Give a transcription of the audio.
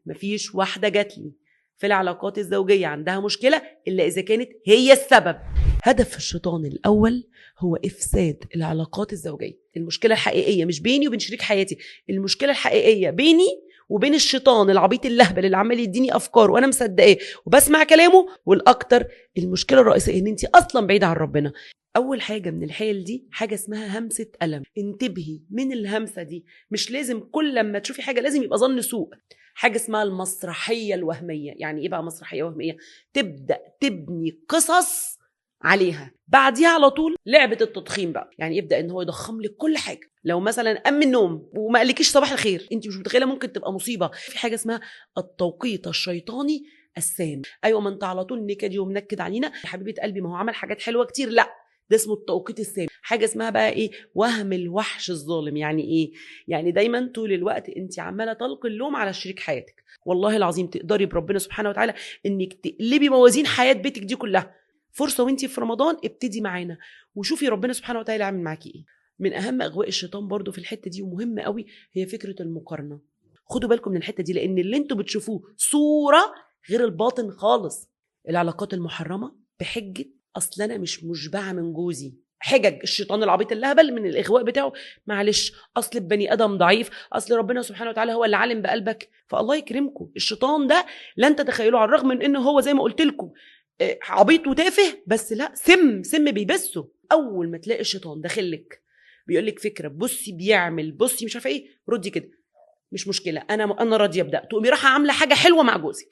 مفيش واحدة جات لي في العلاقات الزوجية عندها مشكلة الا اذا كانت هي السبب. هدف الشيطان الاول هو افساد العلاقات الزوجية. المشكلة الحقيقية مش بيني وبين شريك حياتي، المشكلة الحقيقية بيني وبين الشيطان العبيط اللهبل اللي عمال يديني افكار وانا مصدقاه وبسمع كلامه. والاكتر المشكلة الرئيسية ان انت اصلا بعيدة عن ربنا. اول حاجة من الحيل دي حاجة اسمها همسة الم. انتبهي من الهمسه دي، مش لازم كل لما تشوفي حاجة لازم يبقى ظن سوء. حاجة اسمها المسرحية الوهمية. يعني ايه بقى مسرحية وهمية؟ تبدا تبني قصص عليها، بعديها على طول لعبه التضخيم بقى. يعني يبدا ان هو يضخم لك كل حاجة. لو مثلا قام من النوم وما قالكيش صباح الخير، انت مش متخيله ممكن تبقى مصيبة. في حاجة اسمها التوقيت الشيطاني السام. ايوه، ما انت على طول نكدي ومنكد علينا يا حبيبه قلبي، ما هو عمل حاجات حلوة كتير. لا، ده اسمه التوقيت السام. حاجة اسمها بقى ايه؟ وهم الوحش الظالم. يعني ايه؟ يعني دايما طول الوقت انت عماله تلقي اللوم على شريك حياتك. والله العظيم تقدري بربنا سبحانه وتعالى انك تقلبي موازين حياة بيتك دي كلها. فرصة وانت في رمضان ابتدي معانا وشوفي ربنا سبحانه وتعالى عامل معاكي ايه. من اهم اغواء الشيطان برضو في الحتة دي ومهم قوي هي فكرة المقارنة. خدوا بالكم من الحتة دي، لان اللي انتوا بتشوفوه صوره غير الباطن خالص. العلاقات المحرمة بحجة اصل انا مش مشبعة من جوزي، حجج الشيطان العبيط اللهبل من الاغواء بتاعه. معلش اصل البني ادم ضعيف، اصل ربنا سبحانه وتعالى هو اللي عالم بقلبك. فالله يكرمكم، الشيطان ده لن تتخيلوه، على الرغم من انه هو زي ما قلت لكم عبيط وتافه، بس لا، سم سم بيبسه. اول ما تلاقي الشيطان داخلك بيقول لك فكرة، بصي بيعمل، بصي مش عارفه ايه، ردي كده مش مشكلة، انا راضية ابدا، تقومي رايحة عامله حاجة حلوة مع جوزك.